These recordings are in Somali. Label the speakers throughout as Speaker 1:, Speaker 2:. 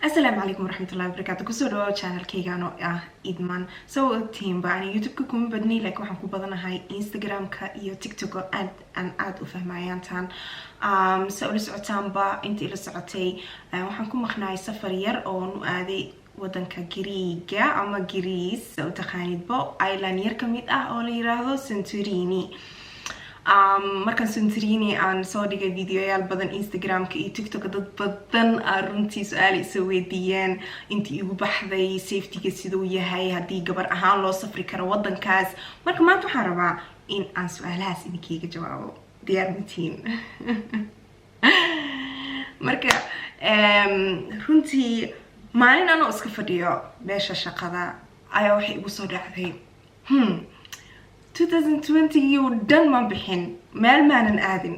Speaker 1: Asalaamu calaykum waraxmatullahi wabarakaatu. Kusoo dhawaao channelkaygan oo ah Idman. Soo ogtihiinba, ani YouTube-ka kuma badnay, laakiin waxaan ku badanahay Instagram-ka iyo TikTok oo aad aan aada u fahmayaantaan. Sa ula socotaanba, inta ila socotay, waxaan ku maqnaay safar yar oon u aaday wadanka Gariiga ama Greece sa u taqaanidbo, island yar kamid ah oo la yiraahdo Santorini. Markaan Santorini aan soo dhigay videoyaal badan Instagram-ka iyo TikTok, dad badan aa runtii su-aal isoo weydiiyeen: intii igu baxday, safetyga siduu yahay, haddii gabar ahaan loo safri karo wadankaas. Marka maanta waxaan rabaa in aan su-aalahaas idinkiiga jawaabo. Diyaar matiin? Marka runtii maalin anoo iska fadhiyo meesha shaqada ayaa waxay igu soo dhacday, 2020gii oo dhan ma bixin, meel maanan aadin.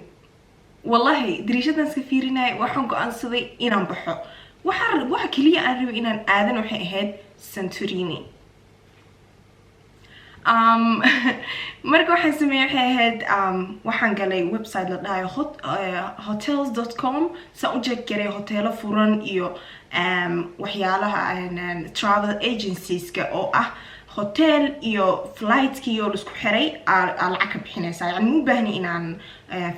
Speaker 1: Wallahi, dariishadan iska fiirinaya, waxaan go-aansaday inaan baxo. Waxa keliya aan rabay inaan aadan waxay ahayd Santorini. Marka waxaan sameeyey waxay ahayd, waxaan galay website la dhahayo hotels.com, saan u check garay hoteelo furan iyo waxyaalaha travel agencieska oo ah hotel iyo flightkii oo laisku xiray aa lacag ka bixinaysaa. Yani ma u baahni inaan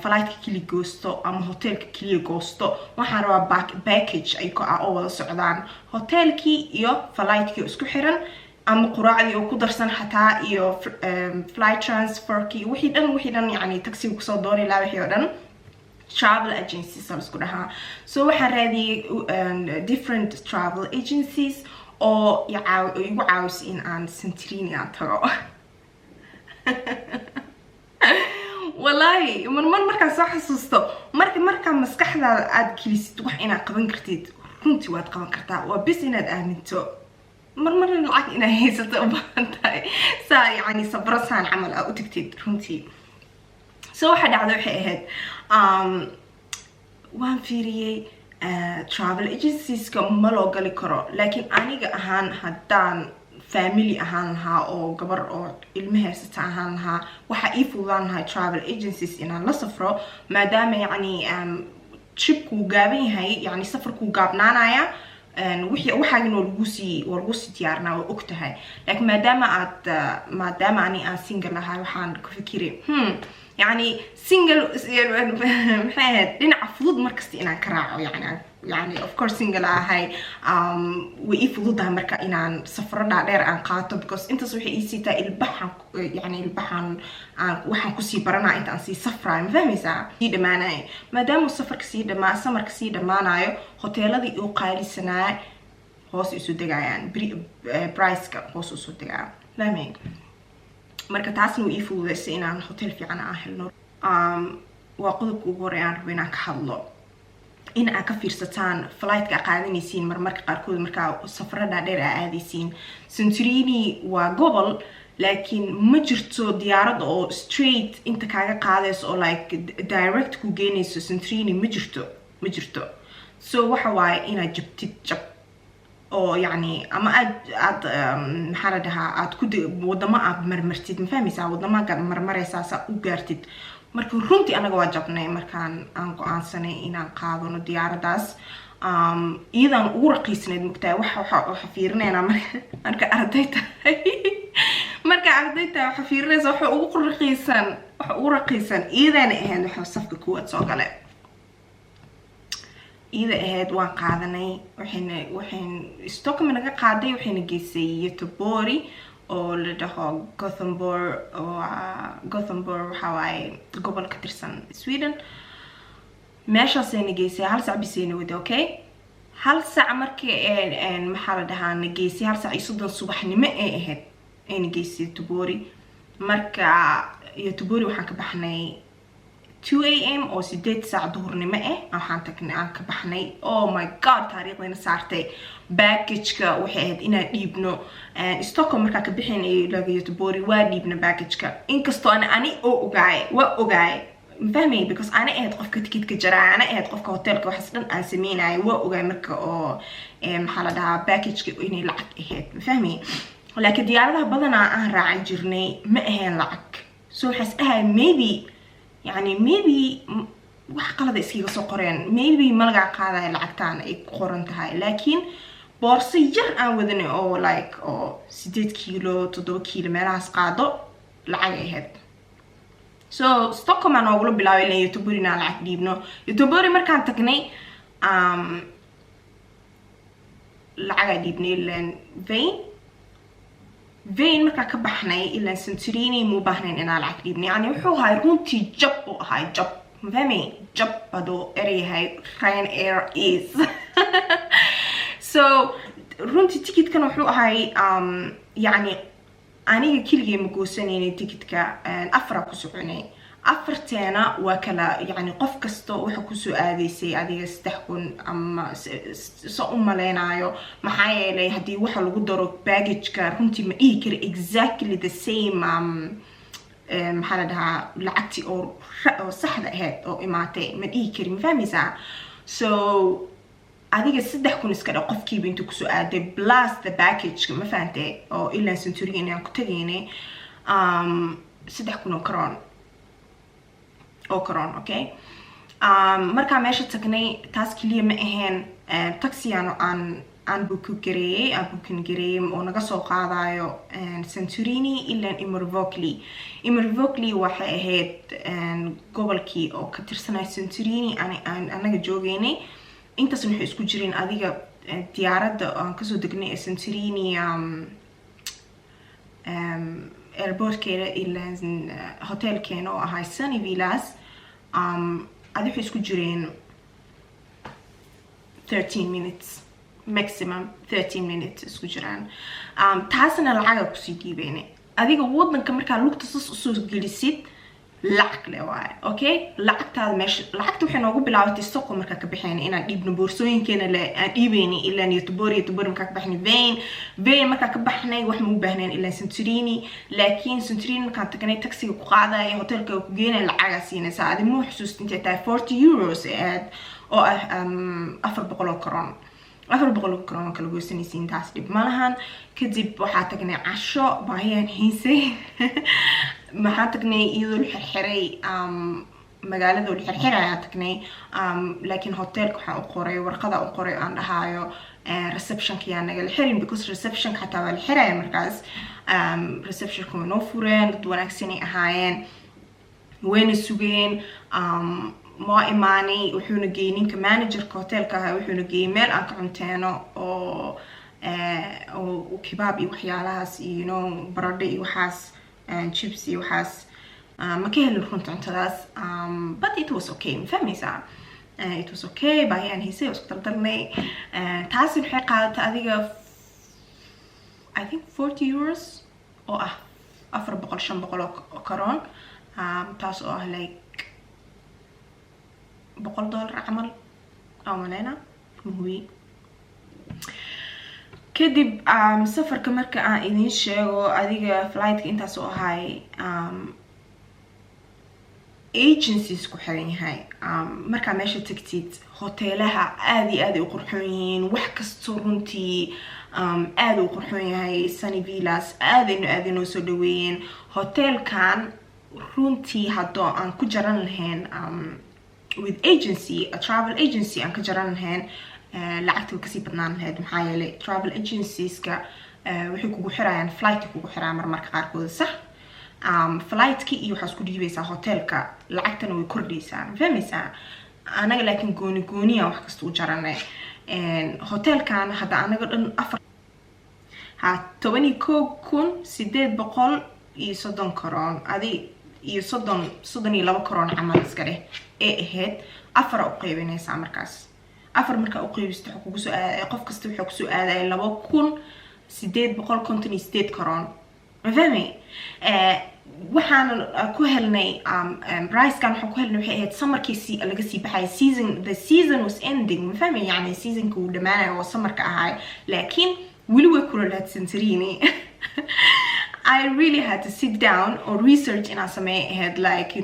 Speaker 1: flightka keliya goosto ama hotelka keliya goosto. Waxaan rabaa package ay ah oo wada socdaan, hotelkii iyo flightkii oo isku xiran, ama quraacdii oo ku darsan xataa, iyo flight transferkii, wixii dhan, yani taxiga kusoo dooni lahaa, wixii oo dhan. Travel agencies aa laisku dhahaa. So waxaan raadiyey different travel agencies oo igu caawiso in aan Santorini aan tago. Wallaahi, marmar markaan soo xasuusto, markaa maskaxdaada aada gelisid wax inaad qaban kartid, runtii waad qaban kartaa. Waa bis inaad aaminto, marmarna lacag inaad haysato u baahan tahay, saa yani sabrasaan camal aa u tagtid runtii. So waxaa dhacda waxay ahayd, waan fiiriyey travel agencieska, ma loo gali karo. Laakiin aniga ahaan, haddaan family ahaan lahaa oo gabar oo ilmo haysata ahaan lahaa, waxaa ii fududaan lahaa travel agencies inaan la safro, maadaama yacni tripkuu gaaban yahay, yani safarkuu gaabnaanaya, wixii waxaagina waa lagusii diyaarinaa, waa og tahay. Laakiin maadaama ani aan single ahay, waxaan ku fikiray, yani single maxay ahayd, dhinaca fudud markasta inaan ka raaco. Yani of course single ahay, way ii fududahay marka inaan safaro dhaadheer aan qaato, because intaas waxay ii siitaa ilbaxan, yani ilbaxan aan waxaan kusii baranaa inta aan sii safrayo. Ma fahmaysaa? Sii dhamaanayo, maadaama safarka sii dhamaa, samarka sii dhamaanayo, hoteeladii uu qaalisanaa hoos isu degayaan, priceka hoos isu degaa, fahmay? Marka taasna way ii fududeysay inaan hotel fiican aan helno. Waa qodobka ugu horey aan rabo inaan ka hadlo, in aad ka fiirsataan flightka aa qaadanaysiin marmarka qaarkood markaa safaro dhaadheer aa aadaysiin. Santorini waa gobol, laakiin ma jirto diyaarad oo straight inta kaaga qaadayso oo like direct ku geynayso Santorini. Ma jirto, ma jirto. So waxa waaye inaad jabtid jab oo yacni ama aad maxaa la dhahaa, aad ku wadamo aad marmartid. Ma fahmaysaa? Wadamo marmaraysaa saa u gaartid. Marka runtii anaga waa jabnay markaan aan go-aansanay inaan qaadano diyaaraddaas, iyadaan ugu raqiisnayd. Mugtahay, waxa fiirineynaa marka arday tahay, waxa fiirinaysa waxa ugu raqiisan. Iyadaana ahayd waxa safka kuwaad soo gale, iyada ahayd waan qaadanay. Waxayna Stockholm naga qaaday, waxayna geysay Göteborg oo la dhaho Gothenburg, oo Gothenburg waxa waaye gobol ka tirsan Sweden. Meeshaasayna geysay, hal sac bisayna wada. Okay, hal sac markii, maxaa la dhahaa, na geysay, 1:30 subaxnimo ay ahayd ayna geysay Göteborg. Marka Göteborg waxaan ka baxnay 2 a.m. oo 8 saac duhurnimo ah waxaan tagnay, aan ka baxnay. Oh my God, taariikhdayna saartay baggageka waxay ahayd inaan dhiibno Stockholm. Markaa ka bixin laga Göteborg waa dhiibna baggageka, inkastoo ana ani oo ogaay, waa ogaay, mafahmay? Because ana ahayd qofka tikidka jaraa, ana ahayd qofka hotelka, waxaas dhan aan sameynaya, waa ogaay. Marka oo, maxaa la dhahaa, baggageka inay lacag ahayd, mafahmay? Laakiin diyaaradaha badanaa aan raacan jirnay ma ahayn lacag. So waxaas dhahay maybe, yani maybe Wax qalada iskaga soo qoreen, maybe ma lagaa qaadaya lacagtaan ay ku qoran tahay, laakiin boorso yar aan wadanay oo like oo 8 kiilo, 7 kiilo meelahaas qaado, lacag ay ahayd. So Stockholm aan noogula bilaabay ilan Göteborg aan lacag dhiibno. Göteborg markaan tagnay, lacagaa dhiibnay ilan Ven. Ven markaa ka baxnay ilaan Santorini, muu baahnayn inaan lacag dhiibnay. Yani wuxuu ahay runtii jab uu ahay, jab, mafahmay? Jab haduu erayahay Ryanair is. So runtii ticketkan wuxuu ahay, yani aniga keligay ma goosanaynin ticketka, afara ku soconay. Afarteena waa kala, yani qof kasta waxa kusoo aadaysay adiga 3000 ama so u maleynayo, maxaa yeelay haddii waxa lagu daro baggageka, runtii ma dhihi kara exactly the same, maxaa la dhahaa, lacagtii oo saxda ahayd oo imaatay ma dhihi kari, ma fahmaysaa? So adiga 3000 iska dhe qofkiiba intuu kusoo aaday, plus the packageka, ma fahantay? Oo ilaa Santorini inaan ku tagaynay, 3000 oo karoon, okay. Markaa meesha tagnay, taas keliya ma ahayn. Taxiyan aan booking gareeyey, aan booking gareeyey oo naga soo qaadayo Santorini ilan Imerovigli. Imerovigli waxay ahayd gobolkii oo ka tirsanaya Santorini aan anaga joogeynay. Intaasna waxay isku jireen adiga diyaaradda aan kasoo degnay ee Santorini airportkeeda ilaa hotelkeena oo ahay Sunny Villas, adi waxay isku jireen 13 minutes, maximum 13 minutes isku jiraan. Taasna lacaga kusii dhiibeyne. Adiga wadanka markaa lugta sas usoo gelisid, lacag le waaye, okay. Lacagtaada meesha, lacagta waxay noogu bilaabatay Stockholm markaa ka baxeyna, inaan dhiibno boorsooyinkeena le aan dhiibeyni ilaa Göteborg. Göteborg markaa ka baxnay, Ven. Ven markaa ka baxnay, wax ma u baahnayn ilaa Santorini. Laakiin Santorini markaan tagnay, taxiga ku qaadaya, hotelka ku geenaya, lacagaa siinaysaa. Adi muu xusuusta intay tahay, 40 euros aad oo ah 400 oo karoon, 400 oo karoon kala goosanaysiin, taas dhib ma lahan. Kadib waxaa tagnay casho, baahiyaan haysay. Maxaa tagnay iyadoo la xirxiray, magaalada la xirxirayaa tagnay. Laakiin hotelka waxaan u qoray warqada, u qoray aan dhahaayo receptionka yaa nagala xirin, because receptionka xataa waa la xiraya markaas. Receptionka way noo fureen, dad wanaagsanay ahaayeen, wayna sugeen. Waa imaanay, wuxuuna geeyey ninka managerka hotelka ahaa, wuxuuna geeyey meel aan ka cunteeno oo kibaab iyo waxyaalahaas iyo baradho iyo waxaas, chips iyo waxaas. Ma ka helin runta cuntadaas, but it was okay, ma fahmaysaa? It was okay. Baahiyaan haysay oo isku daldalnay. Taasi waxay qaadatay adiga, I think, 40 euros oo ah 400, 500 oo karoon, taas oo ah like $100 camal aan maleyna, mahubi. Kadib safarka marka aan idin sheego, adiga flightka intaas oo ahay, agencies ku xiran yahay. Markaa meesha tagtid, hoteelaha aada iyo aad ay u qurxoon yihiin, wax kastoo runtii aada u qurxoon yahay. Sunny Villas aadayno aada inoo soo dhaweeyeen. Hotelkan runtii haddoo aan ku jaran lahayn with agency, a travel agency aan ka jaran lahayn, lacagta way kasii badnaan lahayd, maxaa yeelay travel agencieska waxay kugu xirayaan flightka, kugu xirayaan marmarka qaarkooda, sax, flightka iyo waxaa isku dhiibaysaa hotelka, lacagtana way kordhaysaa, ma fahmaysaa? Anaga laakiin gooni gooniya wax kasta u jaranay. Hotelkan hadda anaga dhan afar ha 11,830 karoon, adi iyo 30, 32 karoon camal iska dheh ee ahayd. Afara u qaybinaysaa markaas. Afar markaa u qaybisto, waxaa kugu soo aadaya, qof kasta waxaa kusoo aadaya 2858 karoon, ma fahmay? Waxaan ku helnay pricekan, waxaan ku helnay waxay ahayd summerkii si laga sii baxay season, the season was ending, ma fahmay? Yani seasonka uu dhamaanayo oo summerka ahay, laakiin weli way kululaad Santorini. I really had to sit down or research inaan sameey ahayd, like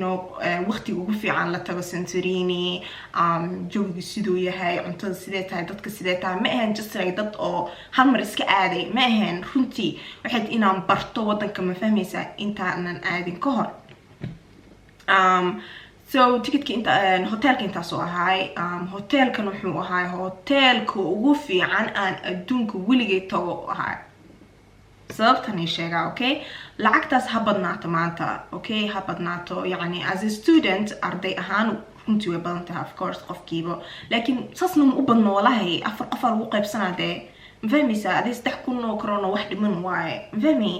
Speaker 1: waqtiga ugu fiican la tago Santorini, jawiga siduu yahay, cuntada sidee tahay, dadka sidee tahay. Ma ahayn just like dad oo hal mar iska aaday, ma ahayn. Runtii waxayd inaan barto wadanka, ma fahmaysaa, intaanan aadin ka hor. So ticketka inta, hotelka intaasoo ahaay. Hotelkan wuxuu ahaay hotelka ugu fiican aan adduunka weligay tago ahaay. Sababtan ii sheegaa, okay? Lacagtaas ha badnaato maanta, okay, ha badnaato. Yani as a student, arday ahaan, runtii way badan tahay, of course, qofkiiba, laakiin saasna ma u badno walahi. Afar qofaa lagu qaybsanaa dee, ma fahmaysaa? Adii 3000 oo korona wax dhiman waaye, ma fahmi?